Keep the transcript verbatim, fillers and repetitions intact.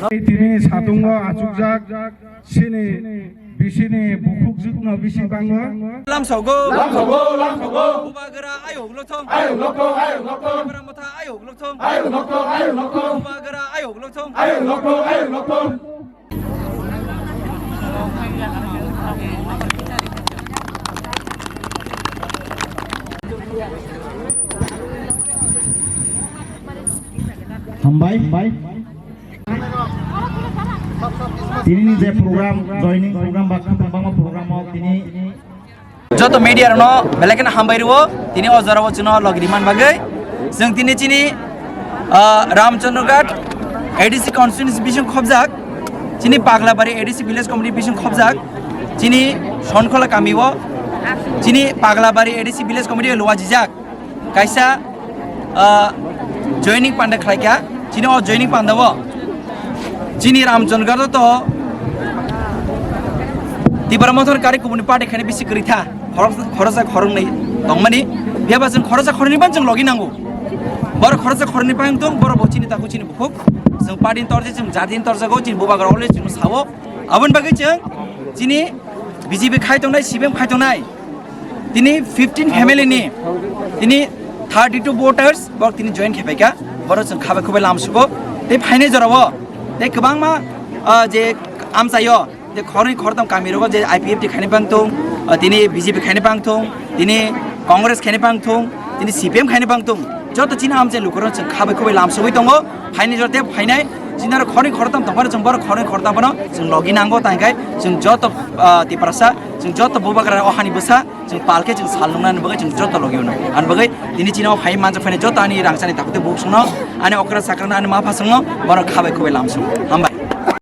Tini satungo achukjak chini bisini bukhukjwkno bisi bango. Lamsogo. Lamsogo, lamsogo. Bubagra ayok lokthong. Ayok lokthong, ayok lokthong. Bubagra motha ayok lokthong. Ayok lokthong, ayok lokthong. Bubagra ayok lokthong. Ayok lokthong, ayok lokthong. Hambai. Tini ni je program, joining program ba khapang bangma program o tini. Joto media rokno belai kheno hambai rwo, tini o jora o chwngno logi rimani bagwi. Chwng tini chini, ah, Ramchandraghat A D C constituency bising khobjak, chini Paglabari A D C village committee bising khobjak, chini Sonkhola kami o, chini Paglabari A D C village committee o luajijak. Kaisa, ah, joining panda khlaikha, chini o joining panda o chini Ramchandraghat to Tipra Motha ni kari kubuni party khaina bisi kwrwi tha, khorok-, khoroksa khoroknwi tongmani, phiya ba chwng khoroksa khoroknwi ban chwng logi nango. Borok khoroksa khoroknwi bang tong, borok bo chini takhuk chini bukhuk, chwng party ni torjak, chwng jati ni torjago, chini bubagra always chwng sao. Aboni bagwi chwng chini B J P khai tongnai, C P M khai tongnai, tini fifteen family ni, tini thirty two voters, borok tini join khe phaikha, borok chwng khabai khubai lamsugo. Tei phainai jorao, tei kwbangma, ah, je amchaio, je khoroknwi khoroktham kami rogo je I P F T khaina bang thung, ah, tini B J P khaina bang thung, tini Congress khaina bang thung, tini C P M khaina bang thung, joto chini amchai lukurok chwng khabai khubai lamsugwi tongo. Phainai jora tei phainai, chini aro khoroknwi khoroktham tongphano, chwng borok khoroknwi khoroktham phano chwng logi nango, tangkhe chwng joto, ah, Tiprasa, chwng joto bubagra o hani bwsa, chwng palkhe chwng sal nungnani bagwi chwng joto logi uno. Ani bagwi tini chini o phai manjak phainai joto ani rangchakni takhuk tei bukhuk songno, ani okra chakrano, ani mapha songno, borok khabai khubai lamsung. Hambai.